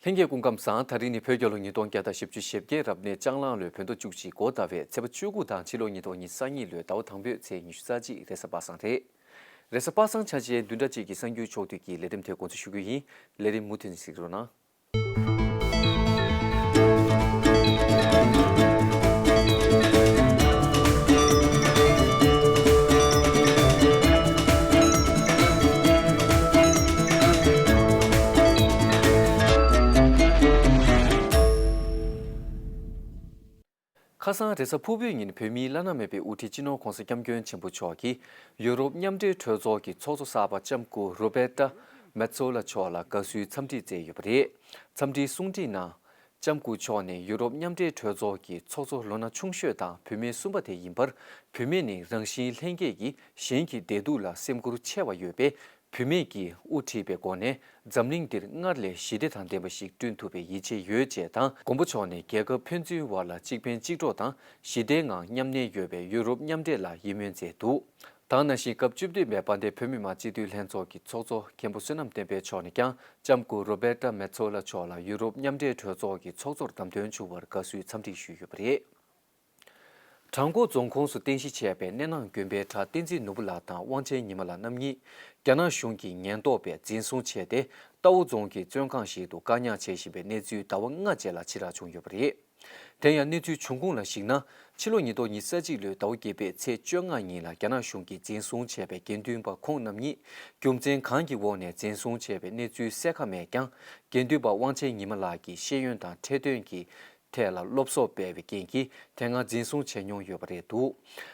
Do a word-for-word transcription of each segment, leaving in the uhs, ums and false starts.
ལྷན་རྒྱས་སྐུ་ཁམས་བཟང་། ད་རིང་ནི་བོད་རྒྱལ་ལོ་ཉིས་སྟོང་བརྒྱ་དང་བཞི་བཅུ་ཞེ་བརྒྱད་རབ་གནས་ལྕགས་གླང་ལོའི་བོད་ཟླ་བཅུ་གཅིག་འགོ་ཟླ་བའི་ཚེས་པ་བཅུ་དགུ་དང་ཕྱི་ལོ་ཉིས་སྟོང་ཉི་ཤུ་རྩ་གཉིས་ལོའི་ཟླ་བ་དང་པོའི་ཚེས་ཉི་ཤུ་རྩ་གཅིག་རེས་གཟའ་པ་སངས་རེད། རེས་གཟའ་པ་སངས་འཆར་ཅན་བདུན་ཕྲག་གཅིག་གི་གསར་འགྱུར་ཕྱོགས་བསྡུས་ཀྱི་ལས་རིམ་དེ་འགོ་འཛུགས་ཞུ་རྒྱུ་ཡིན། ལས་རིམ་མུ་མཐུད་ནས་གཟིགས་རོགས་གནང་། ཁ་སང་རེས་གཟའ་ཕུར་བུའི་ཉིན་བོད་མིའི་བླ་ན་མེད་པའི་དབུ་ཁྲིད་སྤྱི་ནོར་༧གོང་ས་༧སྐྱབས་མགོན་ཆེན་པོ་མཆོག་གིས་ཡུ་རོབ་མཉམ་འབྲེལ་གྲོས་ཚོགས་ཀྱི་ཚོགས་གཙོ་གསར་པ་ལྕམ་སྐུ་རོ་བེ་ཏྲ་མེ་ཚོ་ལ་མཆོག་ལ་དགའ་བསུའི་འཚམས་འདྲི་བསྩལ་ཡོད་པ་རེད། འཚམས་འདྲིའི་གསུང་འཕྲིན་ནང་། ལྕམ་སྐུ་མཆོག་ནས་ཡུ་རོབ་མཉམ་འབྲེལ་གྲོས་ཚོགས་ཀྱི་ཚོགས་གཙོ་ལོ་ན་ཆུང་ཤོས་དང་བུད་མེད་གསུམ་པ་དེ་ཡིན་པར། བུད་མེད་ནི་རང་བཞིན་ལྷན་སྐྱེས་ཀྱིས་གཞན་གྱི་བདེ་སྡུག་ལ་སེམས་ཁུར་ཆེ་བ་ཡོད་པས། བུད་མེད་ཀྱིས་དབུ་ཁྲིད་པའི་སྒོ་ནས་འཛམ་གླིང་འདིར་སྔར་ལས་ཞི་བདེ་དང་ལྡན་པ་ཞིག་བསྐྲུན་ཐུབ་པའི་ཡིད་ཆེས་ཡོད་ཅེས་དང་། མགོན་པོ་མཆོག་ནས་རྒྱལ་ཁབ་ཕན་ཚུན་དབར་ལ་གཅིག་ཕན་གཅིག་གྲོགས་དང་ཞི་བདེའི་ངང་མཉམ་གནས་ཡོད་པའི་ཡུ་རོབ་མཉམ་འབྲེལ་ལ་ཡིད་སྨོན་མཛད་འདུག། དེ་ནང་བཞིན་སྐབས་བཅུ་བདུན་པའི་དཔལ་ལྡན་བོད་མི་མང་སྤྱི་འཐུས་ལྷན་ཚོགས་ཀྱི་ཚོགས་གཙོ་མཁན་པོ་བསོད་ནམས་བསྟན་འཕེལ་མཆོག་ནས་ཀྱང་ལྕམ་སྐུ་རོ་བེ་ཏྲ་མེ་ཚོ་ལ་མཆོག་ལ་ཡུ་རོབ་མཉམ་འབྲེལ་གྲོས་ཚོགས་ཀྱི་ཚོགས་གཙོར་བདམས་ཐོན་བྱུང་བར་དགའ་བསུའི་འཚམས་འདྲི་ཞུས་ཡོད་པ་རེད། བྲག་འགོ་རྫོང་ཁོངས་སུ་རྟེན་གཞི་བྱས་པའི་གནས་ནང་དགོན་པའི་གྲྭ་བསྟན་འཛིན་ནོར་བུ་ལགས་དང་དབང་ཆེན་ཉི་མ་ལགས་རྣམ་གཉིས་རྒྱ་ནག་གཞུང་གི་ཉེན་རྟོག་པས་འཛིན་བཟུང་བྱས་ཏེ། རྟའུ་རྫོང་གི་བཙོན་ཁང་ཞིག་ཏུ་བཀག་ཉར་བྱེད་བཞིན་པའི་གནས་ཚུལ་ཟླ་བ་ལྔ་རྗེས་ལ་ཕྱིར་བསྒྲགས་བྱུང་ཡོད་པ་རེད། དེ་ཡང་གནས་ཚུལ་བྱུང་ཁུངས་ལ་གཞིགས་ན། ཕྱི་ལོ་ཉིས་སྟོང་ཉི་ཤུ་རྩ་གཅིག་ལོའི་ཟླ་བ་བརྒྱད་པའི་ཚེས་བཅོ་ལྔ་ཉིན་ལ་རྒྱ་ནག་གཞུང་གིས་འཛིན་བཟུང་བྱས་པའི་དགེ་འདུན་པ་ཁོང་རྣམ་གཉིས་རྒྱུ་མཚན་གང་གི་འོག་ནས་འཛིན་བཟུང་བྱས་པའི་གནས་ཚུལ་གསལ་ཁ་མེད་ཀྱང་། དགེ་འདུན་པ་དབང་ཆེན་ཉི་མ་ལགས་ཀྱིས་ཤེས་ཡོན་དང་ཁྲེལ་དོན་གྱི་ཐད་ལ་སློབ་གསོ་སྤེལ་བའི་རྐྱེན་གྱིས་དེ་སྔ་འཛིན་བཟུང་བྱས་མྱོང་ཡོད་པ་རེད་འདུག།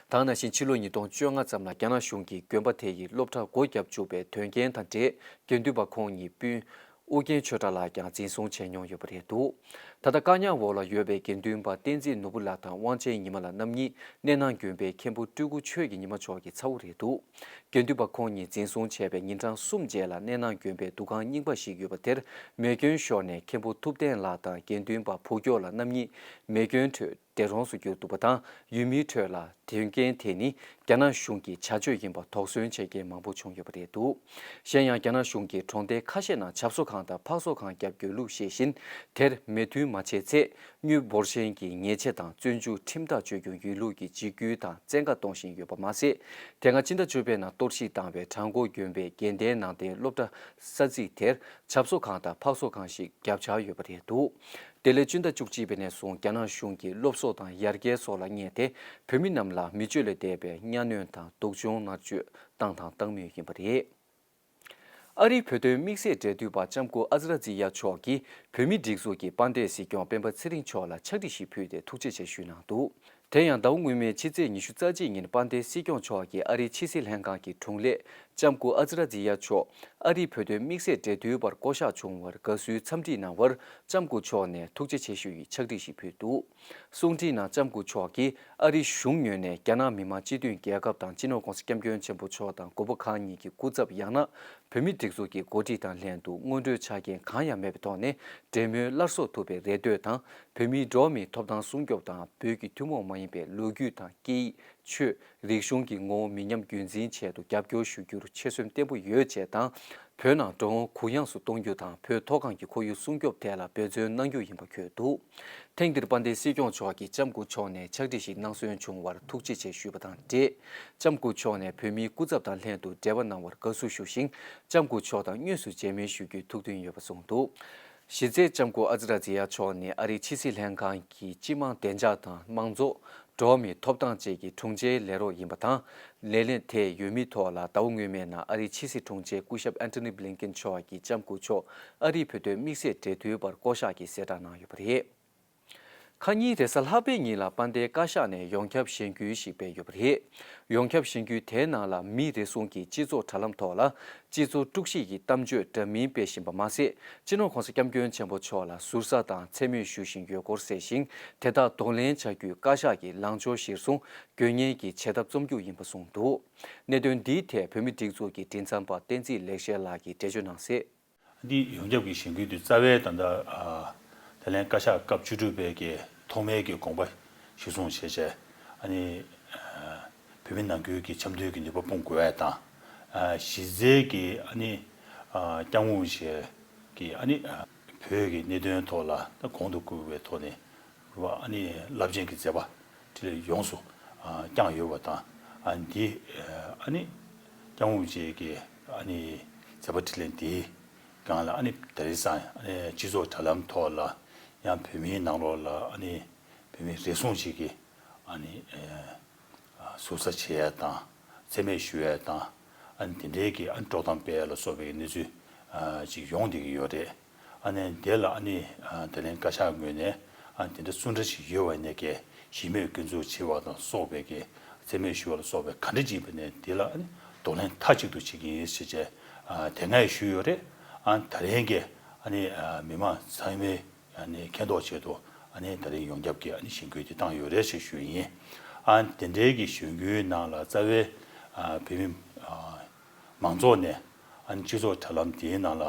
དེ་ནང་བཞིན་ཕྱི་ལོ་ཉིས་སྟོང་བཅོ་ལྔ་ཙམ་ལ་རྒྱ་ནག་གཞུང་གིས་དགོན་པ་དེ་ཡི་སློབ་གྲྭ་སྒོ་བརྒྱབ་བཅུག་པའི་དོན་རྐྱེན་དང་འབྲེལ། དགེ་འདུན་པ་ཁོང་ཉིད་སྤུན་ཨུ་རྒྱན་ཆོས་གྲགས་ལགས་ཀྱང་འཛིན་བཟུང་བྱས་མྱོང་ཡོད་པ་རེད་འདུག། ད་ལྟ་བཀག་ཉར་འོག་ལ་ཡོད་པའི་དགེ་འདུན་པ་བསྟན་འཛིན་ནོར་བུ་ལགས་དང་དབང་ཆེན་ཉི་མ་ལགས་རྣམ་གཉིས་གནས་ནང་དགོན་པའི་མཁན་པོ་སྤྲུལ་སྐུ་ཆོས་ཀྱི་ཉི་མ་མཆོག་གི་ཚ་བོ་རེད་འདུག། དགེ་འདུན་པ་ཁོང་ཉིད་འཛིན་བཟུང་བྱས་པའི་ཉིན་གྲངས་གསུམ་རྗེས་ལ་གནས་ནང་དགོན་པའི་འདུ་ཁང་རྙིང་པ་ཞིག་ཡོད་པ་དེར་མེ་སྐྱོན་ཤོར་ནས་མཁན་པོ་ཐུབ་བསྟན་ལགས་དང་དགེ་འདུན་པ་བུ་སྐྱོ་ལགས་རྣམ་གཉིས་མེ་སྐྱོན་ཁྲོད་འདས་གྲོངས་སུ་གྱུར་འདུག་པ་དང་། ཡུལ་མིའི་ཁྲོད་ལ་དོན་རྐྱེན་དེ་ནི་རྒྱ་ནག་གཞུང་གི་བྱ་སྤྱོད་ཡིན་པ་དོགས་ཟོན་བྱེད་མཁན་མང་པོ་བྱུང་ཡོད་པ་རེད་འདུག། གཞན་ཡང་རྒྱ་ནག་གཞུང་གིས་གྲོང་རྡལ་ཁ་ཤས་ནང་ཇབ་གསོ་ཁང་དང་ཕག་གསོ་ཁང་བརྒྱབ་རྒྱུའི་ལུགས་ཤེས་བཞིན། དེར་མོས་མཐུན་མ་བྱས་ཚེ། དངུལ་འབོར་ཆེན་གྱི་ཉེས་ཆད་དང་བཙོན་འཇུག་ཁྲིམས་ཐག་གཅོད་རྒྱུ་ཡིན་ལུགས་ཀྱི་འཇིགས་སྐུལ་དང་བཙན་བཀའ་གཏོང་བཞིན་ཡོད་པ་མ་ཟད། དེ་སྔ་ཕྱི་ཟླ་བཅུ་པའི་ནང་གཏོར་བཤིག་བཏང་བའི་བྲག་འགོ་དགོན་པའི་དགེ་ལྡན་ནང་བསྟན་སློབ་གྲྭ་ས་ཚིགས་དེར་ཇབ་གསོ་ཁང་དང་ཕག་གསོ་ཁང་ཞིག་བརྒྱབ་འཆར་ཡོད་པ་རེད་འདུག། དེ་ལས་ཕྱི་ཟླ་བཅུ་གཅིག་པའི་ནས་བཟུང་རྒྱ་ནག་གཞུང་གིས་སློབ་གསོ་དང་ཡར་རྒྱས་སོགས་ལ་བསྙད་དེ། བོད་མི་རྣམས་ལ་མི་སྤྱོད་ལས་འདས་པའི་གཉའ་གནོན་དང་སྡུག་སྦྱོང་མནར་གཅོད་བཏང་དང་བཏང་མུས་ཡིན་པ་རེད། ཨ་རིའི་བོད་དོན་དམིགས་བསལ་འབྲེལ་མཐུད་པ་ལྕམ་སྐུ་ཨ་ཛི་ར་ཛི་ཡ་མཆོག་གིས་བོད་མིའི་སྒྲིག་འཛུགས་ཀྱི་དཔལ་ལྡན་སྲིད་སྐྱོང་སྤེན་པ་ཚེ་རིང་མཆོག་ལ་ཕྱག་བྲིས་ཤིག་ཕུལ་ཏེ་ཐུགས་རྗེ་ཆེ་ཞུས་གནང་འདུག། དེ་ཡང་ཟླ་བ་སྔོན་མའི་ཕྱི་ཚེས་ཉི་ཤུ་རྩ་གཅིག་ཉིན་དཔལ་ལྡན་སྲིད་སྐྱོང་མཆོག་གིས་ཨ་རིའི་ཕྱི་སྲིད་ལྷན་ཁང་གི་དྲུང་ལས་ལྕམ་སྐུ་ཨ་ཛི་ར་ཛི་ཡ་མཆོག་ཨ་རིའི་བོད་དོན་དམིགས་བསལ་འབྲེལ་མཐུད་པར་བསྐོ་གཞག་བྱུང་བར་དགའ་བསུའི་འཚམས་འདྲིའི་གནང་བར་ལྕམ་སྐུ་མཆོག་ནས་ཐུགས་རྗེ་ཆེ་ཞུ་ཡི་ཕྱག་བྲིས་ཤིག་ཕུལ་འདུག། གསུང་འཕྲིན་ནང་ལྕམ་སྐུ་མཆོག་གིས་ཨ་རིའི་གཞུང་ངོས་ནས་རྒྱ་ནག་མི་དམངས་སྤྱི་མཐུན་རྒྱལ་ཁབ་དང་སྤྱི་ནོར་༧གོང་ས་༧སྐྱབས་མགོན་ཆེན་པོ་མཆོག་དང་མགོན་པོ་གང་ཉིད་ཀྱི་སྐུ་ཚབ་ཡང་ན་བོད་མིའི་སྒྲིག་འཛུགས་ཀྱི་འགོ་ཁྲིད་དང་ལྷན་དུ་སྔོན་འགྲོའི་ཆ་རྐྱེན་གང་ཡང་མེད་པའི་ཐོག་ནས་འབྲེལ་མོལ་སླར་གསོ་ཐུབ་པའི་རེ་འདོད་དང་། བོད་མིའི་འགྲོ་བ་མིའི་ཐོབ་ཐང་སྲུང་སྐྱོབ་དང་བོད་ཀྱི་ཐུན་མོང་མ་ཡིན་པའི་ལོ་རྒྱུས་དང་སྐད་ཡིག་ཆོས། རིག་གཞུང་གི་ངོ་བོ་མི་ཉམས་རྒྱུན་འཛིན་ཆེད་དུ་རྒྱབ་སྐྱོར་ཞུ་རྒྱུར་ཆོད་སེམས་བརྟན་པོ་ཡོད་ཅེས་དང་། བོད་ནང་འགྲོ་འོང་གུ་ཡངས་སུ་གཏོང་རྒྱུ་དང་བོད་མཐོ་སྒང་གི་ཁོར་ཡུག་སྲུང་སྐྱོབ་ཐད་ལ་འབད་བརྩོན་གནང་རྒྱུ་ཡིན་པ་འཁོད་འདུག། ཐེངས་འདིར་དཔལ་ལྡན་སྲིད་སྐྱོང་མཆོག་གིས་ལྕམ་སྐུ་མཆོག་ནས་ཕྱག་བྲིས་ཤིག་གནང་སོན་བྱུང་བར་ཐུགས་རྗེ་ཆེ་ཞུས་པ་དང་འབྲེལ། ལྕམ་སྐུ་མཆོག་ནས་བོད་མིའི་སྐུ་ཚབ་དང་ལྷན་དུ་འབྲེལ་བ་གནང་བར་དགའ་བསུ་ཞུ་ཞིང་། ལྕམ་སྐུ་མཆོག་དང་དངོས་སུ་མཇལ་མོལ་ཞུ་རྒྱུའི་ཐུགས་འདུན་ཡོད་པ་གསུངས་འདུག། གཞི་རྩའི་ལྕམ་སྐུ་ཨ་ཛི་ར་ཛི་ཡ་མཆོག་ནི་ཨ་རིའི་ཕྱི་སྲིད་ལྷན་ཁང་གི་སྤྱི་དམངས་བདེ་འཇགས་དང་དམངས་གཙོ། འགྲོ་བ་མིའི་ཐོབ་ཐང་བཅས་ཀྱི་དྲུང་ཆེའི་ལས་རོགས་ཡིན་པ་དང་། ལས་གནས་དེར་ཡོད་མུས་ཐོག་ལ་ཟླ་བ་སྔོན་མའི་ནང་ཨ་རིའི་ཕྱི་སྲིད་དྲུང་ཆེ་སྐུ་ཞབས་ཨན་ཐོ་ནི་བྷི་ལིན་ཀིན་མཆོག་གིས་ལྕམ་སྐུ་མཆོག་ཨ་རིའི་བོད་དོན་དམིགས་བསལ་འབྲེལ་མཐུད་པར་བསྐོ་གཞག་གི་གསལ་བསྒྲགས་གནང་ཡོད་པ་རེད། ཁ་ཉིན་རེས་གཟའ་ལྷག་པའི་ཉིན་ལ་དཔལ་ལྡན་བཀའ་ཤག་ནས་ཡོངས་ཁྱབ་གཞེན་སྐུལ་ཞིག་སྤེལ་ཡོད་པ་རེད། ཡོངས་ཁྱབ་གཞེན་སྐུལ་དེའི་ནང་ལ་མི་རེ་ཟུང་གིས་སྤྱི་ཚོགས་དྲ་ལམ་ཐོག་ལ་སྤྱི་ཚོགས་དཀྲུག་ཤིང་གི་གཏམ་བརྗོད་འདྲ་མིན་སྤེལ་བཞིན་པ་མ་ཟད། སྤྱི་ནོར་༧གོང་ས་༧སྐྱབས་མགོན་ཆེན་པོ་མཆོག་ལ་ཟུར་ཟ་དང་མཚན་སྨོད་ཞུ་བཞིན་ཡོད་སྐོར་གསལ་ཞིང་། དེ་དག་གདོང་ལེན་བྱ་རྒྱུའི་བཀའ་ཤག་གི་ལངས་ཕྱོགས་གཞིར་བཟུང་དགོས་ངེས་ཀྱི་བྱེད་ཐབས་རྩོམ་རྒྱུ་ཡིན་པ་གསུངས་འདུག། གནད་དོན་འདིའི་ཐད་བོད་མིའི་སྒྲིག་འཛུགས་ཀྱི་མགྲིན་ཚབ་པ་བསྟན་འཛིན་ལེགས་བཤད་ལགས་ཀྱིས་འགྲེལ་བརྗོད་གནང་གསལ། འདི་ཡོངས་ཁྱབ་ཀྱི་གཞེན་སྐུལ་དུས་རྩ་བའི་ད་ལྟ་ཨ་ད་ལན་བཀའ་ཤག་སྐབས་བཅུ་དྲུག་པའི་གི་ཐོག་མའི་གི་དགོངས་པ་གཞི་བཟུང་བྱས་བྱས་ཨ་ནི་ཨ་བོད་མི་ནང་ཁུལ་གྱི་འཆམ་མཐུན་གྱི་ནུས་པ་སྤུངས་དགོས་པ་དང་། ཨ་གཞི་རྩའི་གི་ཨ་ནི་ཨ་སྐྱབས་མགོན་ཞིག་གི་ཨ་ནི་ཨ་ བོད་ཀྱི་གནད་དོན་ཐོག་ལ་ད་གོང་དུ་བཀུར་བའི་ཐོག་ནས་རེད་བ། ཨ་ནི་རླབས་ཆེན་གྱི་མཛད་པ་འཕྲིན་ལས་ཡོངས་སུ་ཨ་བསྐྱངས་ཡོད་པ་དང་། ཨ་འདི་ཨ་ནི་སྐྱབས་མགོན་རིན་པོ་ཆེ་གི་ཨ་ནི་མཛད་པ་འཕྲིན་ལས་འདིའི་སྒང་ལ། ཨ་ནི་དེང་སང་ཨ་ནི་སྤྱི་ཚོགས་དྲ་ལམ་ཐོག་ལ་ཡང་བོད་མིའི་ནང་ལོགས་ལ་ཨ་ནི་བོད་མི་རེ་ཟུང་ཞིག་གིས་ཨ་ནི་ཨ་ཟུར་ཟ་བྱེད་ཡ་དང་། མཚན་སྨད་ཞུ་ཡ་དང་། ཨ་ནི་དེ་འདྲའི་གི་ཨ་ནི་དཀྲོག་གཏམ་སྤེལ་ཡ་ལ་སོགས་པའི་གནས་ཚུལ་ཨ་ཅིག་ཡོང་བསྡད་ཀྱི་ཡོད་རེད། ཨ་ནི་དེ་ལ་ཨ་ནི་ཨ་ད་ལན་བཀའ་ཤག་ངོས་ནས་ཨ་ནི་དེ་འདྲ་གསུང་འཕྲིན་ཞིག་ཡོད་པ་ནས་ཀྱི་ཞི་མོལ་སྐྱོན་འཛུགས་བྱེད་པ་དང་སོགས་པའི་གི་མཚན་སྨད་ཞུ་བ་ལ་སོགས་པའི་ག་འདྲ་ཅིག་ཡིན་པ་ནས་དེ་ལ་ཨ་ནི་གདོང་ལེན་མཐའ་གཅིག་ཏུ་བྱེད་ཀྱི་ཡིན་ཞེས་བྱས་ཨ་དེ་སྔ་ཡང་ཞུས་ཡོད་རེད། ཨ་ནི་ད་རིང་གི་ཨ་ནི་ཨ་མི་མང་ཚང་མའི་ཨ་ནི་མཁྱེན་རྟོགས་ཆེད་དུ་ཨ་ནི་ད་རིང་ཡོངས་ཁྱབ་ཀྱི་ཨ་ནི་གཞེན་སྐུལ་དེ་བཏང་ཡོད་རེད་ཞེས་ཞུས་ཡིན། ཨ་ནི་དེ་འདྲའི་གི་གཞེན་སྐུལ་ནང་ལ་རྩ་བའི་ཨ་བོད་མི་ཨ་མང་ཚོགས་ནས་ཨ་ནི་སྤྱི་ཚོགས་དྲ་ལམ་དེའི་ནང་ལ་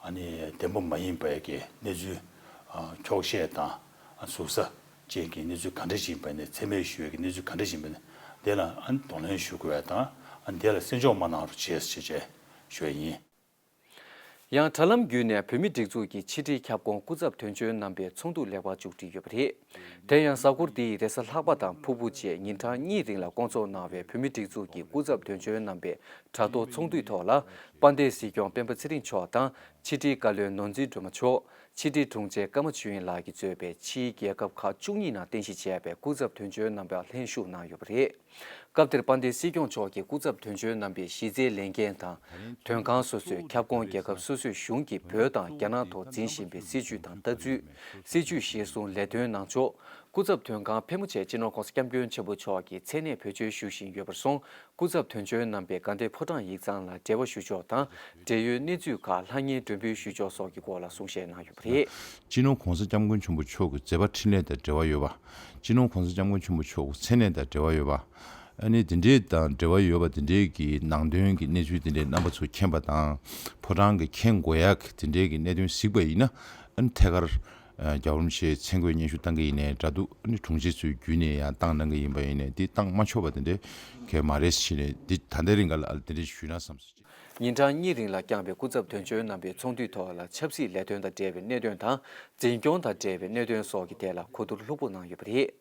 ཨ་ནི་བདེན་པ་མ་ཡིན་པའི་གི་གནས་ཚུལ་ཨ་འཁྱོག་བཤད་དང་ཨ་ཟུར་ཟ་ཅན་གྱི་གནས་ཚུལ་ག་འདྲ་ཞིག་ཡིན་པ་ནས། མཚན་སྨད་ཞུ་བའི་གི་གནས་ཚུལ་ག་འདྲ་ཞིག་ཡིན་པ་ནས་དེ་ལ་ཨ་ནི་གདོང་ལེན་ཞུ་དགོས་པ་དང་། ཨ་ནི་དེ་ལ་བསམ་འཇོག་མ་གནང་རོགས་བྱེད་ཞེས་བྱས་ཞུ་བ་ཡིན། ཡང་དྲ་ལམ་བརྒྱུད་ནས་བོད་མིའི་སྒྲིག་འཛུགས་ཀྱི་ཕྱི་དྲིལ་ཁྱབ་ཁོངས་སྐུ་ཚབ་དོན་གཅོད་རྣམ་པའི་ཚོགས་འདུ་ལེགས་པར་མཇུག་སྒྲིལ་ཡོད་པ་རེད། དེ་ཡང་གཟའ་འཁོར་འདིའི་རེས་གཟའ་ལྷག་པ་དང་ཕུར་བུ་བཅས་ཉིན་གྲངས་གཉིས་རིང་ལ་བསྐོང་ཚོགས་གནང་བའི་བོད་མིའི་སྒྲིག་འཛུགས་ཀྱི་སྐུ་ཚབ་དོན་གཅོད་རྣམ་པའི་དྲ་ཐོག་ཚོགས་འདུའི་ཐོག་ལ། དཔལ་ལྡན་སྲིད་སྐྱོང་སྤེན་པ་ཚེ་རིང་མཆོག་དང་། ཕྱི་དྲིལ་བཀའ་བློན་ནོར་འཛིན་སྒྲོལ་མ་མཆོག་ཕྱི་དྲིལ་དྲུང་ཆེ་ཀརྨ་ཆོས་དབྱིངས་ལགས་ཀྱིས་གཙོས་པའི་ཕྱིའི་རྒྱལ་ཁབ་ཁག་བཅུ་གཉིས་ནང་རྟེན་གཞི་བྱས་པའི་སྐུ་ཚབ་དོན་གཅོད་རྣམ་པ་ལྷན་ཞུགས་གནང་ཡོད་པ་རེད། སྐབས་དེར་དཔལ་ལྡན་སྲིད་སྐྱོང་མཆོག་གིས་སྐུ་ཚབ་དོན་གཅོད་རྣམ་པས་གཞི་རྩའི་ལས་འགན་དང་། དོན་ཁང་སོ་སོའི་ཁྱབ་ཁོངས་རྒྱལ་ཁབ་སོ་སོའི་གཞུང་གིས་བོད་དང་རྒྱ་ནག་ཐོག་འཛིན་བཞིན་པའི་སྲིད་བྱུས་དང་ལྟ་ཚུལ། སྲིད་བྱུས་གཞིར་བཟུང་ལས་དོན་གནང་ཕྱོགས། སྐུ་ཚབ་དོན་ཁང་ཕལ་མོ་ཆེ་སྤྱི་ནོར་༸གོང་ས་༸སྐྱབས་མགོན་ཆེན་པོ་མཆོག་གིས་མཚན་གནས་བེད་སྤྱོད་ཞུ་བཞིན་ཡོད་པར་སོང་། སྐུ་ཚབ་དོན་གཅོད་རྣམ་པས་དགའ་ལྡན་ཕོ་བྲང་ཡིག་ཚང་ལ་འབྲེལ་བ་ཞུ་ཕྱོགས་དང་། འབྲེལ་ཡོད་གནས་ཚུལ་ཁག་ལྷང་ངེར་མགྲོན་འབོད་ཞུ་ཕྱོགས་སོགས་ཀྱི་སྐོར་ལ་གསུང་བཤད་གནང་ཡོད་པ་རེད། སྤྱི་ནོར་༸གོང་ས་༸སྐྱབས་མགོན་ཆེན་པོ་མཆོག་གི་མཛད་པ་འཕྲིན་ལས་དང་འབྲེལ་བ་ཡོད་པ། སྤྱི་ནོར་༸གོང་ས་༸སྐྱབས་མགོན་ཆེན་པོ་མཆོག་གི་མཚན་གནས་དང་འབྲེལ་བ་ཡོད་པ། ཨ་ནི་དེ་འདྲའི་དང་འབྲེལ་བ་ཡོད་པ་དེ་འདྲའི་གི་ནང་དོན་གྱི་གནས་ཚུལ་དེ་འདྲའི་རྣམ་པ་ཚོ་མཁྱེན་པ་དང་། ཕོ་བྲང་གི་མཁྱེན་དགོས་ཡག་གི་དེ་འདྲའི་གི་གནད་དོན་གཟིགས་པ་ཡིན་ན། ཨ་ནི་ཐད་ཀར་ཨ་རྒྱལ་བ་རིན་པོ་ཆེའི་མཚན་བཀོད་སྙན་ཞུ་བཏང་གི་ཡིན་ནའི་འདྲ་འདུག་ཨ་ནི་དྲུང་ཆེ་ཚོའི་བརྒྱུད་ནས་ཡང་བཏང་གནང་གི་ཡིན་པ་ཡིན་ནའི་འདི་བཏང་མ་ཆོག་པ་དེ་འདྲའི་གལ་མ་རེད་ཟེར་ནས། འདི་ད་ལྟའི་རིང་ག་ལ་ཨ་དེ་འདྲའི་ཞུས་ན་བསམ་སོང་། ཉིན་གྲངས་གཉིས་རིང་ལ་བསྐྱངས་པའི་སྐུ་ཚབ་དོན་གཅོད་རྣམ་པའི་ཚོགས་འདུའི་ཐོག་ལ་ཆབ་སྲིད་ལས་དོན་དང་འབྲེལ་བའི་གནད་དོན་དང་། འཛིན་སྐྱོང་དང་འབྲེལ་བའི་གནད་དོན་སོགས་ཀྱི་ཐད་ལ་གོ་བསྡུར་ལྷུག་པོ་གནང་ཡོད་པ་རེད།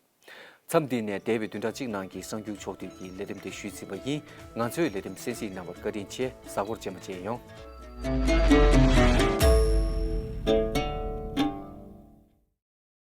མཚམས་འདི་ནས་འདས་པའི་བདུན་ཕྲག་གཅིག་ནང་གི་གསར་འགྱུར་ཕྱོགས་བསྡུས་ཀྱི་ལས་རིམ་དེ་ཞུས་ཟིན་པ་ཡིན། ང་ཚོའི་ལས་རིམ་གསན་གཟིགས་གནང་བར་བཀའ་དྲིན་ཆེ། གཟའ་འཁོར་རྗེས་མ་མཇལ་ཡོང་།